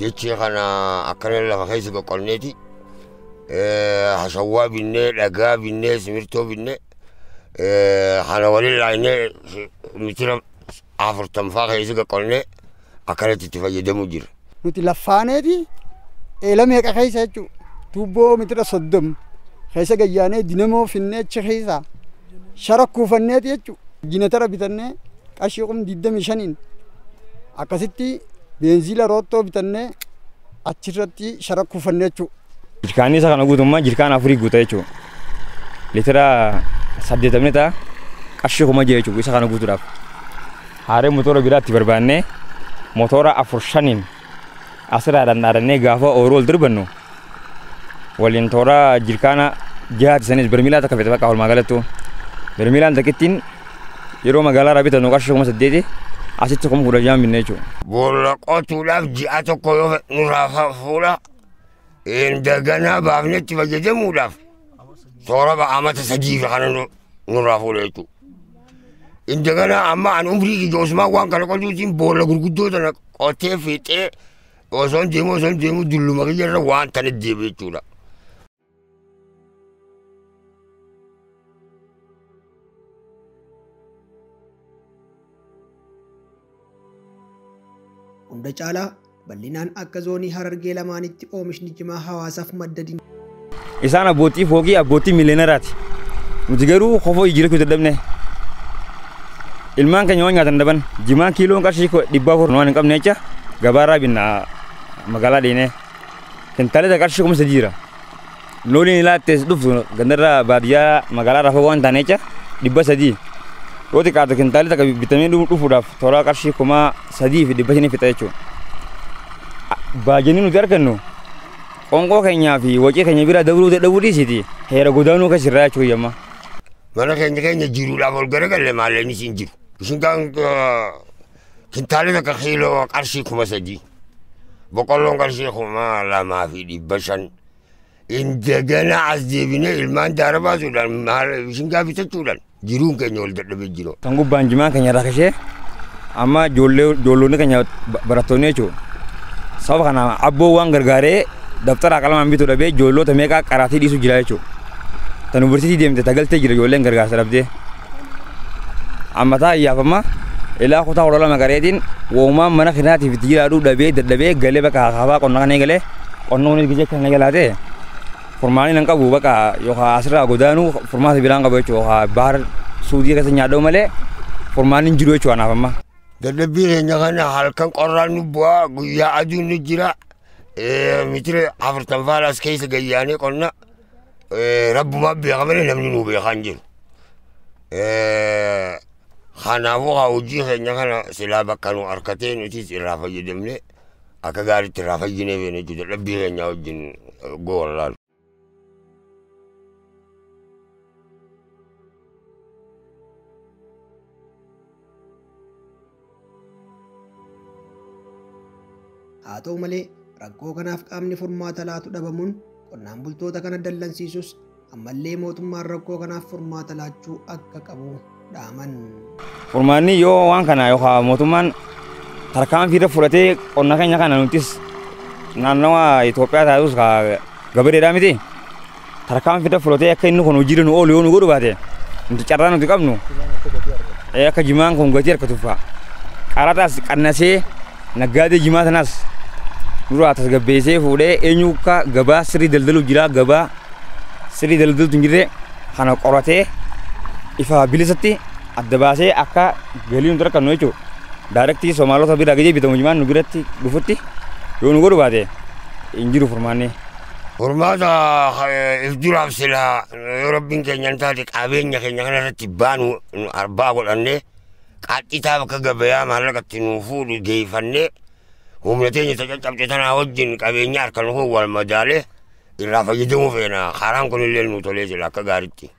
Dachee kana akkana lafa keessa qoqqonneeti. Hashawwaa binnee, dhagaa binnee, simirtoo binnee kana waliin laaynee mitira 40 faa keessa qoqqonnee akkanatti itti fayyadamuu jira. Nuti laffaaneeti eela meeqa keessa jechuudha. Tuubboo mitira 30 keessa gayyaanee dinamoo finnee achi keessa shara kuufanneeti jechuudha. Jinatara bitannee qarshii 25,000 akkasitti beenziila roottoo bitannee achirratti shara kuufannee jechuudha. Jirkaanni isa kana guutummaa jirkaan 4 guuta jechuudha. Litira 80 ta'a qarshii 6,000 jechuudha isa kana guutuudhaaf. Haaree motora biraatti barbaannee motora 4 5 asirraa dhandhaadhannee gaafa ooyiruu ol darbannu waliin toora jirkaana 6 sanis bermiilaa takka fete bakka walumaa galattu. Bermiilaan takkittiin yeroo magaalaa irraa bitannu qarshii 8,000 asitti 16,000 binne jechuudha. Boolla qotuudhaaf ji'a tokko yoo nurraa fuudha indaganaa baafnee itti fayyadamuudhaaf toora amata 3 kana nurraa fuudha jechuudha. Indaganaa amma ani umrii kiyya osumaa waan kana qotuutiin boolla gurguddoo tana qotee fixee osoo hin deemu dulluma kiyya irra waan tana deebi'e jechuudha. Hunda caalaa bal'inaan akka zoonii Harargee lamaanitti oomishni jimaa hawaasaaf madda dinagdee. Isaan abbootii fooqii abbootii miileenaraati. Nuti garuu kofoo jijjiirachuu dadhabne. Ilmaan keenya waan nyaatan dhaban jimaan kiiloon qarshii 400 waan hin qabne jecha gabaarraa binna magaalaa deemnee. Kintaalota qarshii 3,000 jira. Looniin ilaattes dhuftu gandarraa baadiyyaa magaalaa irraa fagoo waan taane jecha 300. Yoo xiqqaate kintaalli takka bitamee dhufuudhaaf toora qarshii 3,500 fixa jechuudha. Baajanii nuti argannu qonqoo keenyaa fi wacii keenya bira dabruu dadhabuu dhiisiti heera godaanuu keessa irraa jechuudha yamma. Mana keenya jiruudhaaf ol garagalle maallaqni siin jiru. Isin kan kintaalli takka kiiloo qarshii 3,000. Boqqolloon qarshii 2,500. Indagana as deebinee ilmaan daara baasuudhaan ishingaa bitachuudhaan jiruun keenya ol dadhabee jiru. Kan gubbaan jimaan keenya rakkishee amma ijoollonni keenya barattoonni jechuudha. Sababa kana abboo waan gargaaree dabtara qalamaan bituu dhabee ijoollota meeqa qaraatii dhiisu jira jechuudha. Tan yuunivarsiitii deemte tagaltee jira ijoolleen gargaarsa dhabdee. Amma taa'iyyaaf amma ilaa kutaa 12 gareetiin woomaan mana kinaatiif itti jiraadhuu dhabee dadhabee galee bakka hakaafaa qonna kana eegalee qonna kunis gijee kana eegalaatee furmaanni nan qabu bakka yookaan asirraa godaanuu furmaata biraan qabu jechuudha yookaan bahar suudii keessa nyaadhuu malee furmaanni hin jiru jechuudha anaaf amma. Dadhabbii keenya kana halkan qorraan nu bu'aa guyyaa aduun nu jira mitira 40 faadhaas keessa gayyaanee qonna rabbumaa beeka malee namni nu beekaa hin jiru. Kanaafuu haa hojii keenya kana silaa bakka nu harkatee nutis irraa fayyadamne akka gaariitti irraa fayyinee feene jechuudha dadhabbii keenya wajjin goolaalu. Haa ta'u malee rakkoo kanaaf qaamni furmaata laatu dhabamuun qonnaan bultoota kana dallansiisus ammallee mootummaan rakkoo kanaaf furmaata laachuu akka qabu dhaaman. Furmaanni yoo waan kana yookaan mootummaan tarkaanfii irra fudhatee qonna keenya kana nutis naannawa Itoophiyaa taatus gabareedhaa miti. Tarkaanfii irra fudhatee akka inni kun hojiirra nu oolu yoo nu godhu baate nuti carraa nuti qabnu akka jimaan kun gatii harkatuuf fa'a. Qaraxaas qannasee naggaadee jimaa sanas nurraa tasgabbeessee fuudhee eenyu akka gabaa sirrii daldalu jira gabaa sirrii daldalutu hin jirre kana qoratee ifa bilisatti adda baasee akka galii nuti argannu jechuudha. Daarektii Somaalota bira gajee bitamu jimaan nu biratti dhufutti yoo nu godhu baate hin jiru furmaanni. Furmaata if duraaf silaa yoo rabbiin keenya hin taate qabeenya keenya kana irratti baanu arbaa godhannee qaxxitaa bakka gabayaa maallaqatti nu fuudhu geeffannee humna teenya caccabte tanaa wajjin qabeenya harka nu wal madaalee irraa fayyadamuu feena. Karaan kun illee nu tolee jira akka gaariitti.